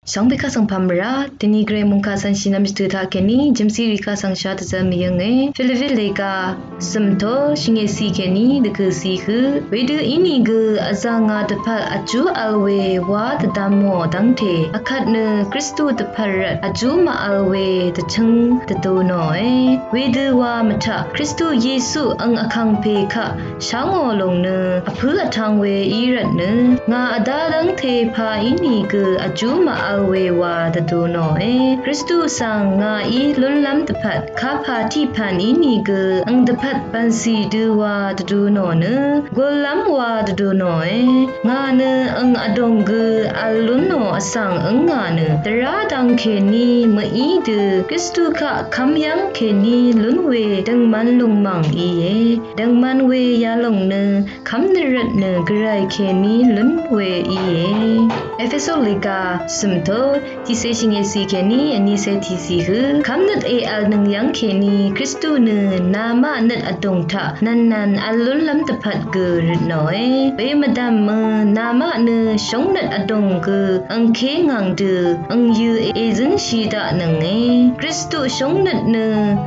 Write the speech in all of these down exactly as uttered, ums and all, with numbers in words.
Shvngbe kaq svng pamra, dini gre mungka sanshi namshtu taq keni, jimsi rika svng sha dvzvm yenge, Philippi lega, svmto, shinge si keni, dvgø si hø, wedø ini gø, azanga dvpvt aju alwe, wa dvdamo dangte, akatnø, Kristu dvpvt rvt, aju ma alwe, dvchøng, dvdono e, wedø wa mvtaq, Kristu Yesu ang akangpe kaq, shango longnø, apø atang we i rvtnø, nga ada dangte pa ini gø, aju ma alwe wa dvdono e, Kristu svng nga i lunlam dvpvt, kapa tipan ini gø, ang dvpvt bansi dø wa dvdono nø, gollam wa dvdono e, nga nø ang adong gø, al lunno asvng ang nga nø, dvra dang keni, mv-i dø, Kristu kaq kamyang keni, lun we, dvngman lungmang iye. Dvngman we yalòng nø, kv́m nvrvt nø gvray kèní lún we íe. Efeso lìgà cø̀m tut, tiqcé shvngøt cì kèní vnícé tiqcì hø, kv́m nøt èvl nøng yv́ng kèní Kristu nø namaq nøt vdùng taq nv̀nnv̀n vl lúnlv́m dvpvt gø rvtnòe. We mvdv̀mø namaq nø shóngnøt vdùng gø angké ngv̀ng dø angyø èzǿnshì daqnønge. Kristu shóngnøt nø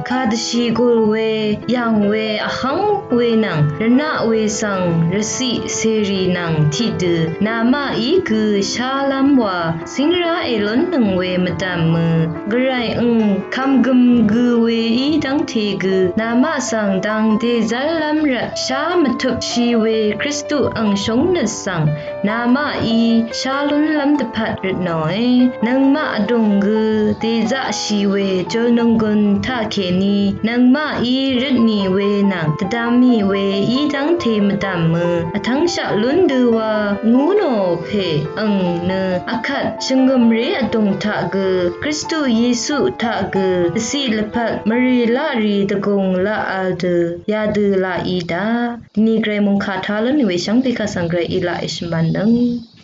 kadvshì gùl we yv̀ng we vhv́ng we nvng rvnaq we svng rvciq cèrì nvng tiqdø namaqí gø shálv́m wa cíngrá èlúnnøng we mvdv̀mø gvray øng kv̀mgøm gø weí dv́ngte gø namaq svng dang dèzv́llv́m rvt shá mvtøpshì we Kristu ang shóngnøt svng namaqí shá lúnlv́m dvpvt rvtnòe. Nøngmaq vdùng gø dèzaqshì we jùlnònggùn taqkèní nøngmaqí røtnì we nvng dvdvmì we í dv́ngte mvdv̀mø vtv́ngshaq lún dø wa ngú nò pè ang nø vkvt shvngø̀mré vdùng taq gø Kristu Yesu taq gø dvciq lvpat mvrì laqrì dvgùng laq vl dø yadø laq í daq. Dvni gvray mungkà talún we shvngbe kaq svng gvray í laq èshvmv̄nnøng.